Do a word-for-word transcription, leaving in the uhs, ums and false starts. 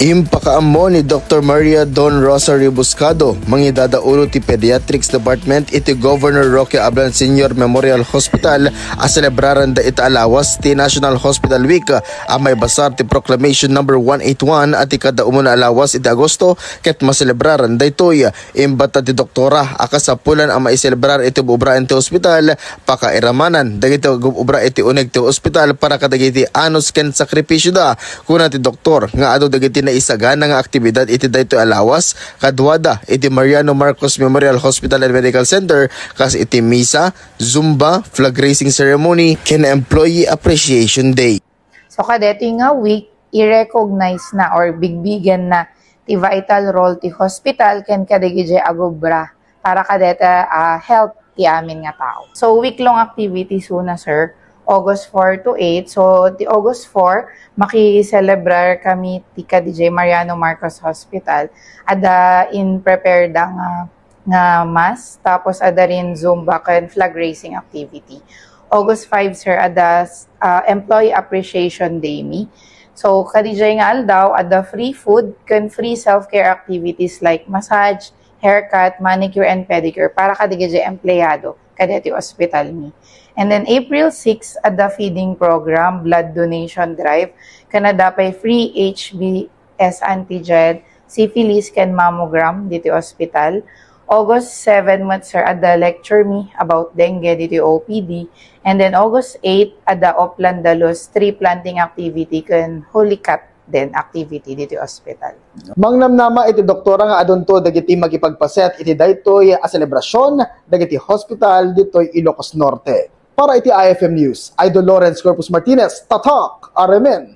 Impakaammo ni Doktor Maria Dawn Rosa Rebuscado, mangidadaulo ti Pediatrics Department iti Governor Roque Ablan Senior Memorial Hospital, a selebraranda ita a lawas ti National Hospital Week a maibasar ti Proclamation Number one eight one a ti kada umuna a lawas iti Agosto ket maselebraran daytoy. Imbata ti doktora a kasapulan a maiselebrar iti ubraen ti hospital, pakairamanan dagiti agub-ubra iti uneg ti hospital para kadagiti anus ken sakripisioda. Kuna ti doktor nga adu dagiti naisagana nga aktibidad iti daytoy a lawas kaduada iti Mariano Marcos Memorial Hospital and Medical Center, kas iti misa, zumba, flag raising ceremony, ken Employee Appreciation Day. So, kadeti nga week, i-recognize na or bigbigen na ti vital role ti hospital ken kadagiti agubra para kadeta, ah, health ti amin nga tao. So, week-long activities una, sir, August four to eight. So, ti August four, makiselebrar kami ti kadijay Mariano Marcos Hospital. Ada in prepare da nga, nga mass, tapos ada rin Zumba ken flag raising activity. August five, sir, ada, ah, Employee Appreciation Day mi. So, kadijay nga aldaw, ada free food ken free self-care activities like massage, haircut, manicure, and pedicure para kadagiti empleyado kadeti hospital mi. And then April six, ada feeding program, blood donation drive, ken ada pay free H B S antigen, syphilis, ken mammogram diti hospital. August seven met, sir, ada lecture mi about dengue diti O P D. And then August eight, ada Oplan Dalus tree planting activity ken holy cut den activity diti hospital. Mangnamnama iti doktora nga adunto dagiti makipagpaset iti daytoy a selebrasion dagiti hospital ditoy Ilocos Norte. Para iti I F M News, Idol Lawrence Corpus Martinez, Tatak Aremen.